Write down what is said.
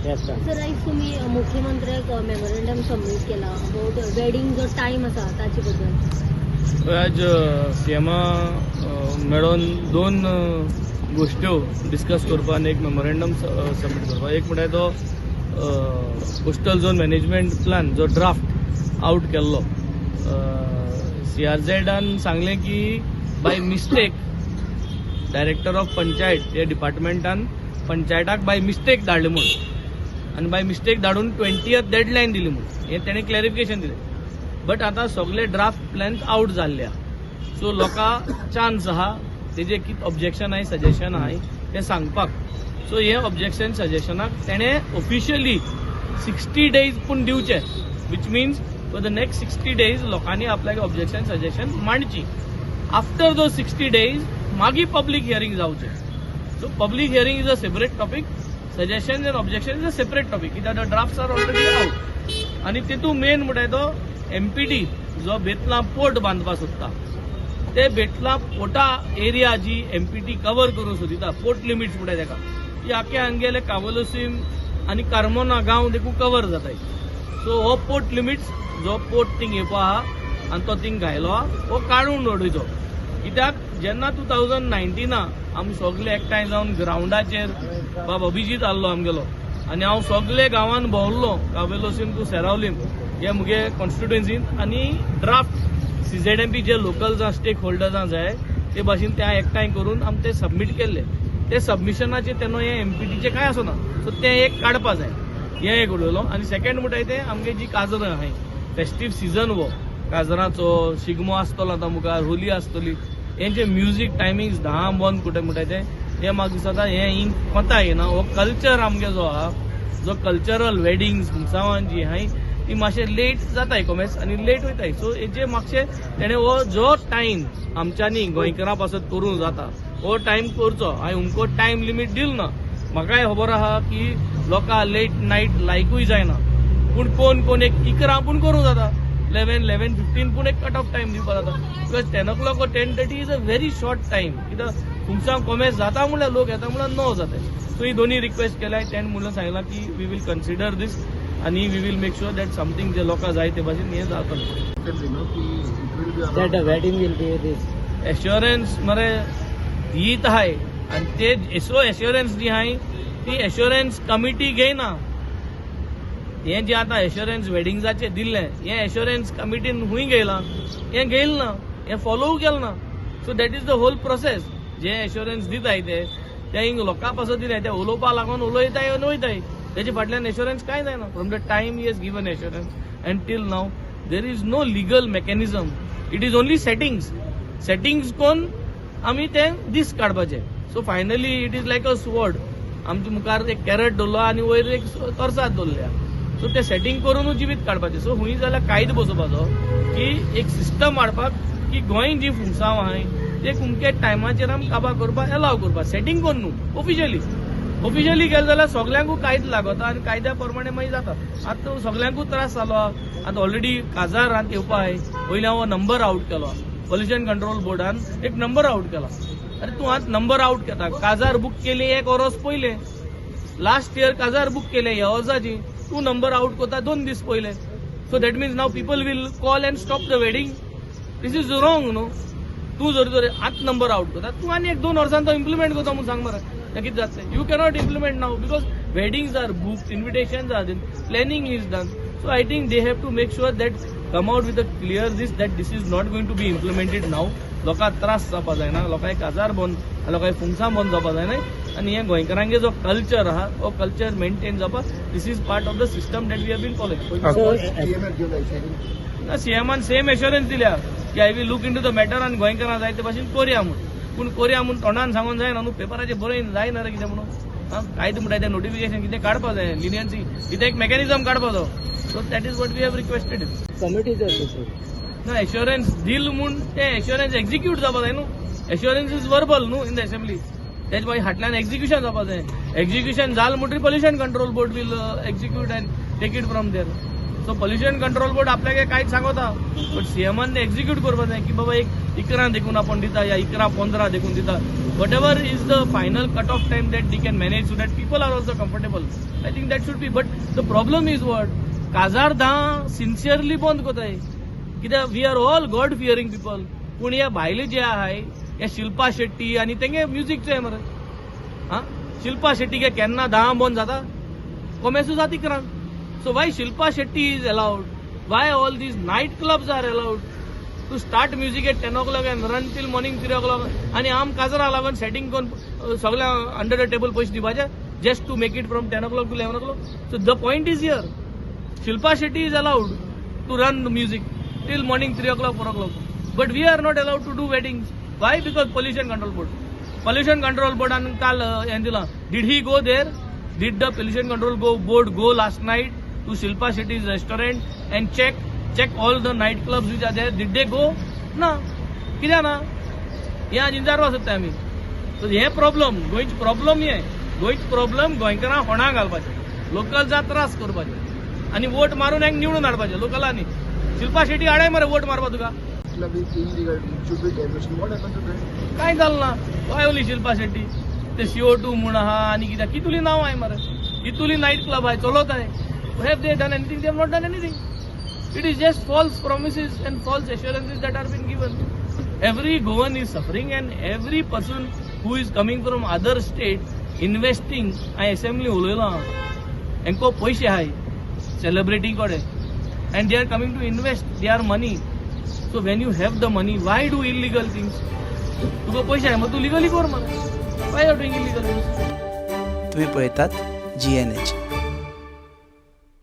Yes ma'am. Sir, आयज तुमी मुख्यमंत्र्याक memorandum submit केला अबाउट वेडिंग जो टायम आसा ताचे बद्दल. आज सीएमा मेळोन दोन गोश्ट्यो डिस्कस करपा आनी एक मेमोरेंडम सबमीट करपा. एक म्हणल्यार तो कोस्टल झोन मॅनेजमेंट प्लॅन जो ड्राफ्ट आउट केल्लो, सीआरझेडान सांगलें की by mistake director of panchayat हे डिपार्टमेंटान पंचायताक बाय मिस्टेक धाडलें म्हूण आनी बाय मिस्टेक धाडून 20th deadline दिली म्हूण हें तेणें क्लॅरिफिकेशन दिलें. बट आतां सगळे ड्राफ्ट प्लॅन्स आउट जाल्ले आहा, सो लोकां चान्स आहा तेजे कितें ऑब्जेक्शन आहाय, सजेशन आहाय तें सांगपाक. सो हे ऑब्जेक्शन सजेशनाक तेणें ऑफिशियली 60 डेज पूण दिवचे, which means for the next 60 days लोकांनी आपल्याक ऑब्जेक्शन सजेशन मांडची. आफ्टर those 60 days मागीर पब्लीक हियरींग जावचें. So public hearing is a separate topic, suggestion and objection is a separate topic, कित्याक ड्राफ्ट्स are already out. आनी तितून main म्हणटाय तो एमपीटी जो बेतला पोर्ट बांदपाक सोदता, ते बेतला पोर्टा एरिया जी एमपीटी कवर करूंक सोदिता, पोर्ट लिमिट्स म्हणटाय तेका, ती आख्खे आमगेले कावलोसीम आनी कार्मोना गांव देखून कवर जाताय. सो हो पोर्ट लिमिट्स जो पोर्ट थिंग येवपा आहा आनी तो थिंग घायलो आहा, हो काडून उडयचो. कित्याक जेन्ना 2019 आमी सगळे एकठांय जावन ग्रावंडाचेर, बाब अभिजीत आहलो आमगेलो आनी हांव सगळे गांवान भोंवल्लो, कावेलोसीम टू सेरावलीम हे मुगे कॉन्स्टिट्युएन्सीन, आनी ड्राफ्ट सीझेडएमपी जे लोकल्स आहा, स्टेक होल्डर्सां जाय ते भाशेन ते एकठांय करून आमी ते सबमीट केल्ले. ते सबमिशनाचे तेन्ना हे एमपीटीचे कांय आसना, सो तें एक काडपा जाय, हें एक उलयलो. आनी सेकंड म्हणटाय तें आमगे जी काजरां आहाय, फेस्टीव सिजन हो काजराचो, शिगमो आसतलो आतां मुखार, होली आसतली, हेंचे म्युजीक टायमिंग्स 10 बंद कुठे म्हणटाय तें, हें म्हाका दिसता हें इंक कोता येना. हो कल्चर आमगे जो आहा, जो कल्चरल वेडिंग्स पुमसांवान जी आहाय, ती मातशें लेट जाताय कोमेस आनी लेट वयताय. सो हेजे मातशें तेणें हो जो टायम आमच्यांनी गोंयकारां पासत करूंक जाता हो टायम करचो. हांवें उमको टायम लिमीट दिल ना. म्हाकाय खबर आहा की लोकां लेट नायट लायकूय जायना, पूण कोण कोण एक 11 पूण करूंक जाता, 11, 11:15 पूण एक कट ऑफ टायम दिवपा जाता, because 10 o'clock or 10:30 is a very short time, कित्याक तुमचा कोमेस जाता म्हणल्यार लोक येता म्हणल्यार 9 जाता. सो ही दोन्ही रिक्वेस्ट केल्या. तेणें म्हणून सांगलां की we will consider this आनी we will make sure that something जे लोकां जाय ते भाशेन हें जातलें. That the wedding will be this. Assurance मरे दीत आहाय आनी ते सो एश्योरन्स जी आहाय ती एश्योरन्स कमिटी घेयना. हें जें आतां एश्योरन्स वेडिंग्साचें दिल्लें, हें एश्योरन्स कमिटीन खूंय घेयलां? हें घेयल ना, हें फॉलो केलें ना. So that is the whole process. जे एश्योरन्स दिताय ते ते हिंग लोकां पासत दिनाय, ते उलोवपा लागून उलयताय आनी वयताय. तेजे फाटल्यान एश्योरन्स कांय जायना. From the time he has given assurance and till now there is no legal mechanism. It is only settings. Settings कोन आमी ते दीस काडपाचे. So finally it is like a sword. आमच्या मुखार एक कॅरट दवरलो आनी वयर एक तरसाद दवरल्या. सो ते सेटींग करूनूच जिवीत काडपाचें. सो हुंय जाल्यार कायदो बसोवपाचो की एक सिस्टम हाडपाक की गोंय जी फुमसांव आहाय ते कुमके टायमाचेर आमी काबार करपाक एलाव करपाक, सेटींग करून न्हू, ऑफिशियली. ऑफिशियली केलें जाल्यार सगल्यांकूय कायदो लागता आनी कायद्या प्रमाणे मागीर जाता. आतां सगल्यांकूच त्रास जालो. आतां ऑलरेडी काजार आतां येवपा आहाय. पयलीं हांव नंबर आउट केलो, पोल्युशन कंट्रोल बोर्डान एक नंबर आउट केला. अरे, तूं आतां नंबर आउट केता, काजार बूक केली एक वरोस पयलें, लास्ट इयर काजार बूक केले ह्या वर्साची, तूं नंबर आउट करता 2 दीस पयले. So that means now people will call and stop the wedding. This is wrong न्हू. तूं जर जर आतां नंबर आउट करता, तूं आनी एक दोन वर्सान तो इम्प्लिमेंट करता म्हूण सांग मरे, तें कितें जातलें? You cannot implement now because weddings are book, invitations are done, planning is done. So I think they have to make sure that come out with a clear this, that this is not going to be implemented now. लोकांक त्रास जावपा जायना, लोकांक काजार बंद, लोकांक फुमसां बंद जावपा जायना आनी हे गोंयकारांगे जो कल्चर आहा हो कल्चर मेंटेन जावपाक this is part of the system that we have been following. ना, सीएमान सेम एश्योरन्स दिल्या की I will look into the matter आनी गोंयकारां जाय ते भाशेन करया म्हूण. पूण करया म्हूण तोंडान सांगून जायना न्हू, पेपराचेर बरोवन जायना रे कितें म्हणून. आं, कायदो म्हणटा तें नोटिफिकेशन कितें काडपा जाय, लिनियन्सी कितें एक मॅकॅनिजम काडपाचो. So that is what we have requested. Committee. ना, एश्योरन्स दिल म्हूण ते एश्योरन्स एक्झिक्यूट जावपा जाय न्हू. एश्योरन्स is verbal न्हू इन the assembly. तेज मागीर फाटल्यान एक्झिक्युशन जावपा जाय. एक्झिक्युशन जाल म्हणटकीर Pollution Control Board will execute and take it from there. So Pollution Control Board आपल्याक कांयच सांगता, बट सीएमान ते एक्झिक्यूट करपा जाय की बाबा एक 11 देखून आपण दिता या 11:15 देखून दिता, whatever is the final cut off time that they can manage so that people are also comfortable, I think that should be. But the problem is what? काजार धा सिन्सियरली बंद कोताय कित्याक we are all God fearing people. पूण ह्या भायले जे आहाय, हे शिल्पा शेट्टी आनी तेंगे म्युजीक चोय मरे. आं, शिल्पा शेट्टी गे केन्ना 10 बंद जाता? कोमेसू जाता 11. So why Shilpa Shetty is allowed? Why all these night clubs are allowed to start music at 10 o'clock and run till morning 3 o'clock? आनी आम काजरा लागून सेटिंग करून सगळ्या अंडर the table पयशे दिवपाचे just to make it from 10 o'clock to 11 o'clock. So the point is here, Shilpa Shetty is allowed to run music till morning 3 o'clock, 4 o'clock, but we are not allowed to do weddings. Why? Because Pollution Control Board. Pollution Control बोर्डान काल हें दिलां. Did he go there? Did the Pollution Control Board go last night to Shilpa Shetty's restaurant and check all the night clubs which are there? Did they go? ना. कित्याक ना? हें आज विचारपा सोदता आमी. सो हे प्रॉब्लम गोंयचे, प्रॉब्लम हे गोंयचे प्रॉब्लम गोंयकारां फोंडा घालपाचे, लोकल त्रास करपाचे आनी वोट मारून हेंक निवडून हाडपाचे लोकलांनी. शिल्पा शेट्टी हाडाय मरे वोट मारपा तुका. Club is illegal, it should be demolished. What happened to that? कांय जालें ना. Why only Shilpa Shetty? ते सीओ टू म्हूण आहा आनी कित्याक कितुली नांव आहाय मरे, कितुली नायट क्लब आहाय चलत आहाय. Have they done anything? They have not done anything. It is just false promises and false assurances that are been given. Every Goan is suffering and every person who is coming from other state investing. हांवें assembly उलयलां, Hancko पयशे आहाय celebrity कडेन and they are coming to invest their money. So when you have the money, why do illegal things? तुका पयशे आहाय मग तूं legally कर मरे. Why are doing illegal things? तुम्ही पळयतात जीएनएच.